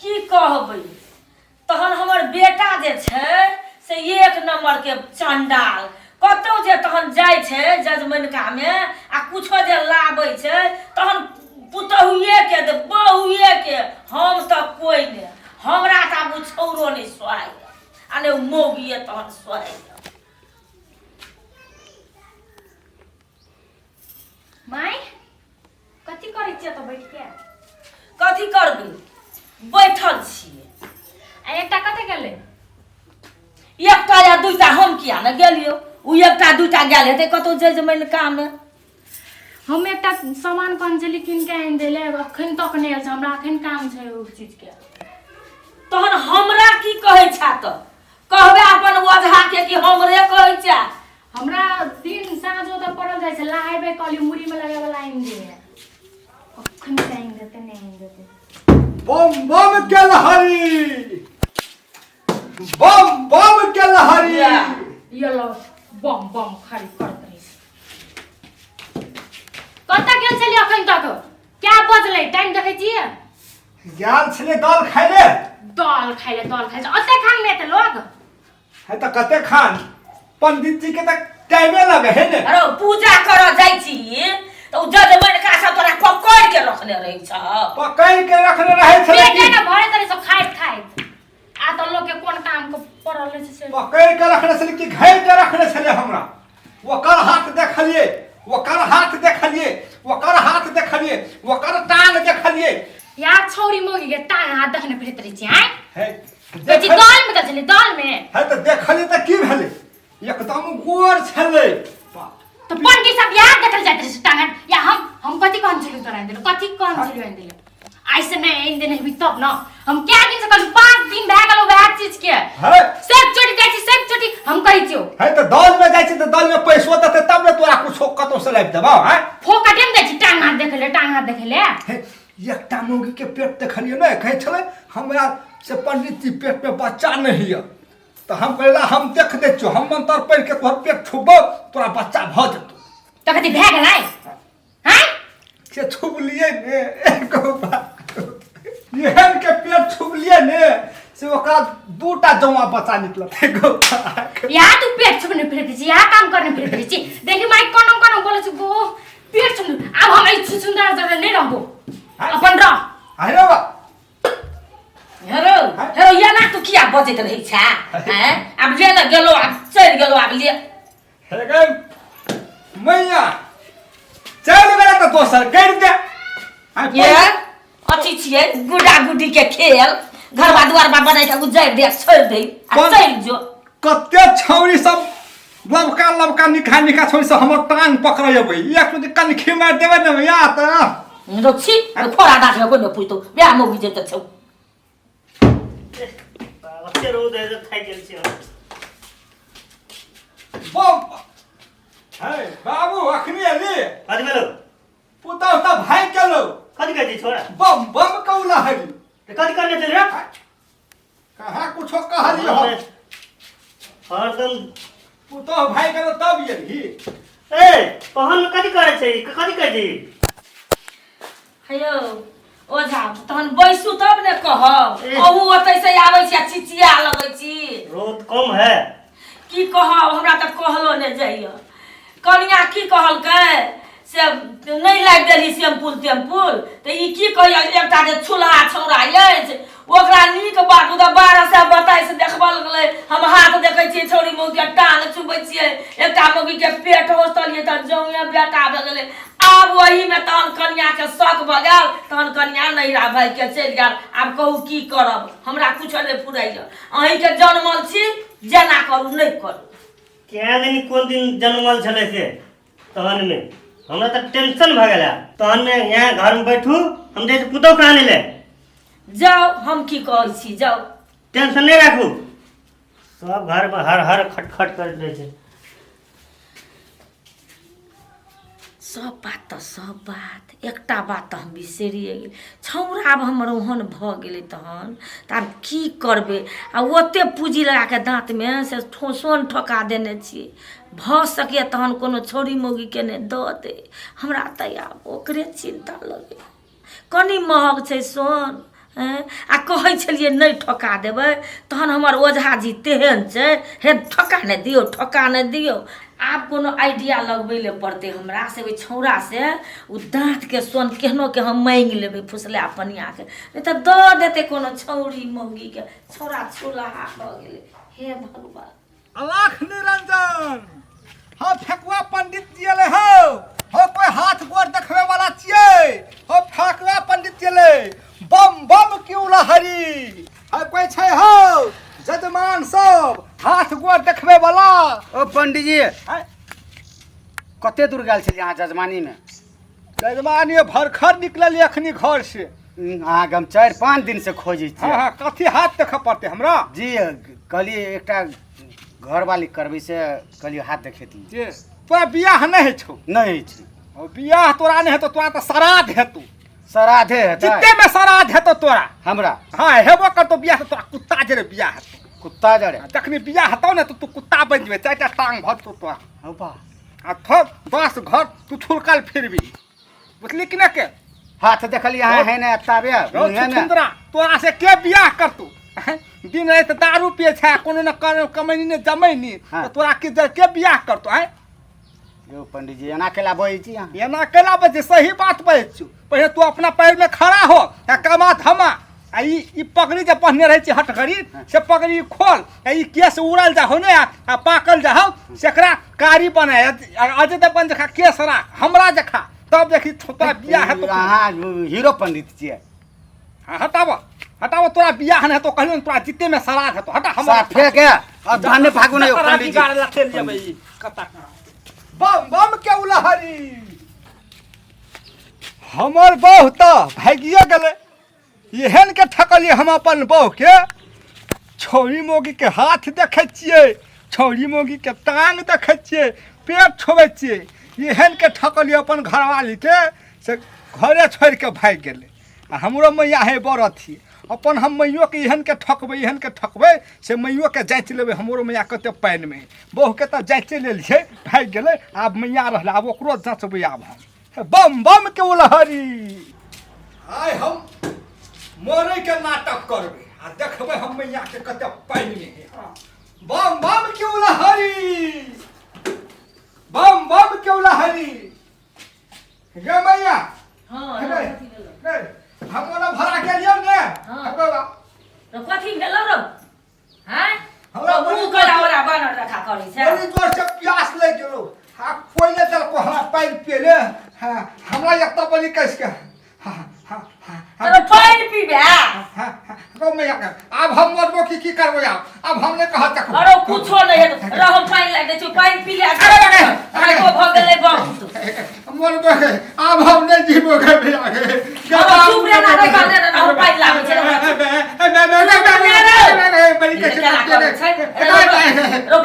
की कहबै तहन हमर बेटा जे छै से एक नम्बरके चण्डाल कतहु जे तहन जाइ छै जजमनिकामे आ कुछो जे लाबै छै तहन पुतहुएके दे बहुएके हम तऽ कोइ नहि हमरा तऽ आब ओ छौरो नहि सोहाइए आ नहि ओ मौगिए तहन सोहाइए। माय कथी करै छियै तऽ बैठ के? कथी करबै, बैठल छियै। आ एकटा कतऽ गेलै? एकटा या दूटा हम किया ने गेलियो, ओ एकटा दूटा गेल हेतै कतहु जजमैन कामे। हम एकटा सामान कहने छली कीन के आनि दै लए, अखन तक नहि आयल छै। हमरा अखन काम छै ओ चीजके। तहन हमरा की कहै छै तऽ कहबै अपन ओझा के कि हमरे कहै छै? हमरा दिन साँझ ओतऽ पड़ल जाइ छै, लहाइबे कहली मुड़ी में लगावे वाला आनि दे, अखन से आनि देते नहि आनि देते। बम बम के लहरी, बम बम के लहरी। ये लो बम बम खाली करत रही। कतऽ गेल छलियै अखन तक? क्या बजलै? टाइम देखै छियै? गेल छलै दाल खाइ ले। दाल खाइ ले, दाल खाइ ले ओते खान में तऽ लोग है तऽ कते खान, पंडित जी के तऽ टाइमे लगे है ने। अरे पूजा करऽ जाइ छी तऽ ओ जजमैनका सब तोरा पकड़ के रखने रहै छ। पकड़ के रखने रहै छलै पेटे की? ने भरे तरी सब खाइत खाइत आ तऽ लोग के कोन काम के पड़ल रहै छै से। पकड़ के रखने छलै कि घेर के रखने छलै हमरा? ओकर हाथ देखलियै, ओकर हाथ देखलियै, ओकर हाथ देखलियै, ओकर टांग देखलियै। यार छौरी मौगी के टांग हाथ देखने फिरैत रहै छी आँय? है। कहै छी दाल में गेल छलै दाल में। है तऽ देखलियै तऽ की भेलै? एकदम गोर छलै। तऽ पंडी सब याद देखल जाइत रहै छै टांग हाथ। या हम कथी कहन छलियै तोरा आनि देलौ? कथी कहन छलियै आनि देलौ? आइ से नहि आनि देने हेबी तब न हम क्या दिन से कहलु, 5 दिन भए गेल वएह चीज के। है। सब चोटी जाइ छी, सब चोटी हम कहै छियौ। है तऽ दल में जाइ छी तऽ दल में पैसो देतै तब ने तोरा कुछो कतौ से लाबि देबौ। हैं? फोकटे में जाइ छी टांग हाथ देखै ले, टांग हाथ देखै ले। हे, एकटा मौगी के पेट देखलियै ने, कहै छलै हमरा से पंडित जी पेट में बच्चा नहीं यऽ। तऽ हम कहला हम देख दै छियौ, हम मंत्र पढ़ि के तोहर पेट छुबौ, तोरा बच्चा भऽ जेतौ। तऽ कथी भए गेलै? हैं? से छुबलियै ने, एगो बात एहन के पेट छुबलियै ने से ओकरा दूटा जौआ बच्चा निकलल, एगो बात। यहाँ तू पेट छुपने फिरैत छी, यहाँ काम करने फिरैत छी। देखी माइक कोनो कोनो बोलै छी गो पेट छुपने। आब हम एहि छुछुंदरा जगह नहि रहबो, अपन रह। अरे बा हेरो हेरो, एना तू किया बजैत रहै छा? हैं? आब ले ने गेलो, आब चलि गेलो, आब ले। हे गै मैया, चलि गेलै तऽ दोसर करि दे। आइ ये अथी छियै गुड्डा गुड्डी के खेल, घरबा दुआरबा बनाइ के उजाड़ि दे, छोड़ि दे आ चलि जो। कते छौरी सब लबका लबका निखा निखा छौरी सब हमर टांग पकड़ै अबै, एक बेर कनखी मारि देबै ने भैया तऽ रो छी खोरा दाँत में कोइ नहि पुछतौ, वएह मौगी जे तऽ छौ। कते रौद है, थाकि गेल छी हम। बम हे बाबू, अखनी एली? कथी भेलौ? पुतहु तऽ भागि गेलौ। कथी कहै छी छोरा? बम बम कौला हरी। तऽ कथी करने छली रे? कहाँ कुछो कहलियै हम। हरदम पुतहु भागि गेलौ तब एलही। ए पहन कथी करै छै, कथी कहै छी? हेयौ ओझा, तहन बैसू तब ने कहब। ए। अहूँ ओतै से आबै छी आ चिचिया लगै छी। रौद कम है। की कहब, हमरा तऽ कहलो नहि जाइए। कनिया की कहलकै से नहि लागि देली शैम्पूल तैम्पूल, तऽ ई की कहैए एकटा जे छुलहा छौड़ा अछि ओकरा नीक बात, ओ तऽ 12 सए बताइस देखबऽ लगलै। हम हाथ देखै छियै छौड़ी मौगीके, टांग छुबै छियै, एकटा मौगीके पेट होसलियै तऽ जौए बेटा भऽ गेलै। आब ओहीमे तहन कनियाके शक भऽ गेल, तहन कनिया नैहरा भागिके चलि गेल। आब कहू की करब, हमरा किछो नहि फुराइए। अहीँके जनमल छी, जेना करू नहि करू। क्या दिन कोन दिन जनमल छलै से तहन मे हमरा तऽ टेंशन भऽ गेल। तहन मे यहाँ घरमे बैठू, हम जाइ छी पुतहु के आनै ले। जाउ, हम की कहै छी, जाउ। टेंशन नहि राखू, सब घरमे हर हर खटखट करैत रहै छै। सब बात तऽ सब बात, एकटा बात तऽ हम बिसरिए गेली। छौड़ा आब हमर ओहन भऽ गेलै तहन तऽ आब की करबै? आ ओते पूँजी लगा कऽ दाँतमे से सोन ठोका देने छियै, भऽ सकैए तहन कोनो छौड़ी मौगीके नहि दऽ दै। हमरा तऽ आब ओकरे चिन्ता लगैए। कनि महग छै सोन, हँ, आ कहै छलियै नहि ठका देबै तहन हमर ओझाजी तेहन छै, हे ठका नहि दियौ, ठका नहि दियौ। आब कोनो आइडिया लगबै लए पड़तै हमरा से, ओहि छौड़ा से ओ दाँतके सोन केहनो के हम माँगि लेबै फुसला पनियाके, नहि तऽ दऽ देतै कोनो छौड़ी मौगीके। छौड़ा छुलहा भऽ गेलै, हे भगवान। अलख निरंजन, हो फेकुआ पंडित जी अले हो, हो कोई हाथ गोर देखबे वाला छियै, हो फेकुआ पंडित जी अले, बम बम क्यों लहरी, हो कोई छै हो जजमान सब हाथ गोर देखबे वाला। ओ पंडित जी, हैं? कते दूर गेल छलियै अहाँ जजमानी में? जजमानी भरखर निकलल अखनी घर से। अहाँके हम 4-5 दिन से खोजै हाँ छियै। हाँ, कथी हाथ देखे पड़तै हमरा? जी कहलियै एकटा घरवाली करबै से कहलियै हाथ देखेती। जे तोरा बियाह नहि होइ छौ? नहि होइ छै। ओ बियाह तोरा नहि हेतौ, तोरा तऽ श्राद्ध हेतौ। श्राद्धे हेतै? जिते में श्राद्ध हेतौ तोरा। हमरा? हाँ हेबो करतौ बियाह, तऽ तोरा कुत्ता जरे बियाह हेतौ। कुत्ता जरे? जखनी बियाह हेतौ ने तऽ तू कुत्ता बनि जेबै, 4टा टांग भऽ जेतौ तोरा। हौ बा। आ थोड़ 10 घर तू छुलकल फिरबी, बुझली कि नहि के? हाथ देखलियै अहाँ है ने ताबे, रौ मुँहे ने। छुछुंदरा, तोरा से के बियाह करतौ? हैं? दिन राति दारू पिए छै, कोनो ने कमैनी ने जमैनी, हाँ। तऽ तोरा के के बियाह करतौ? हैं यौ पंडित जी, एना केला बजै छी अहाँ? एना केला बजै? सही बात बजै छियौ। पहिले तू अपना पैर में खड़ा हो आ कमा धमा, आ ई पगड़ी जे पहने रहै छी हटघड़ी, से पगड़ी खोल, आ ई केस उड़ल जाहो ने आ पाकल जाहो, सेकरा कारी बनाय, अजय देवगन जखा केस राख, हमरा जखा, तब देखी तोरा बियाह हेतौ। अहाँ हीरो पंडित छियै। हाँ, हटाब हटाब, तोरा बियाह नहि हेतौ, कहलियौ ने तोरा जिते में श्राद्ध हेतौ। हटा हमरा। साफे के अब धाने भागू ने यौ तोरा पंडित जी। बिगाड़ लथेल जेबै ई कत्ता। बम बम के उलहरी, हमर बहु तऽ भागिए गेलै, एहन के ठकलियै हम अपन बहु के। छौड़ी मौगी के हाथ देखै छियै, छौड़ी मौगी के टांग देखै छियै, पेट छोड़ै छियै, एहन के ठकलियै अपन घरवाली के से घरे छोड़ि के भागि गेलै। आ हमरो मैया है बड़ अथी, अपन हम मैयोके एहन के ठकबै, एहन के ठकबै से मैयोके जाँचि लेबै। हमरो मैया कते पानिमे है, बहुके तऽ जाँचे लेलियै, भागि गेलै, आब मैया रहलै, आब ओकरो जाँचबै आब हम। बम बम के उलहरी, आइ हम मरै के नाटक करबै आ देखबै हम मैया के कते पानिमे है। हाँ। बम बम के उलहरी, बम बम के उलहरी। गे मैया। हाँ, हे रौ, गे, कथी भेलौ? गे, हम ओना भरा के लियौ ने। हाँ। हे बाबा। रौ, कथी भेलौ रौ? हैं? हमरा रौ, बड़ी मुँह कोला ओला बानर रखा करै छै। बड़ी जोर से प्यास लागि गेलौ, आ कोइ नहि देलको हमरा पानि पियले। हाँ, हमरा एकटा बड़ी कसि के हाँ, हाँ, हाँ, हाँ, रौ, पानि पीबे? हाँ, हाँ, रौ मैया के, आब हम मरबो की की करबो आब? आब हम नहि कहत तक। अरे कुछो नहि हेतौ, रौ, हम पानि लागि दै छियौ, पानि पी ले। अरे, अरे, अरे। भागो भऽ गेलै बहुत। मरबो के, आब हम नहि जीबो के भैया के। अब चुप रे ना, रे, कहने रे, हम पानि लाबै छियै, रौ।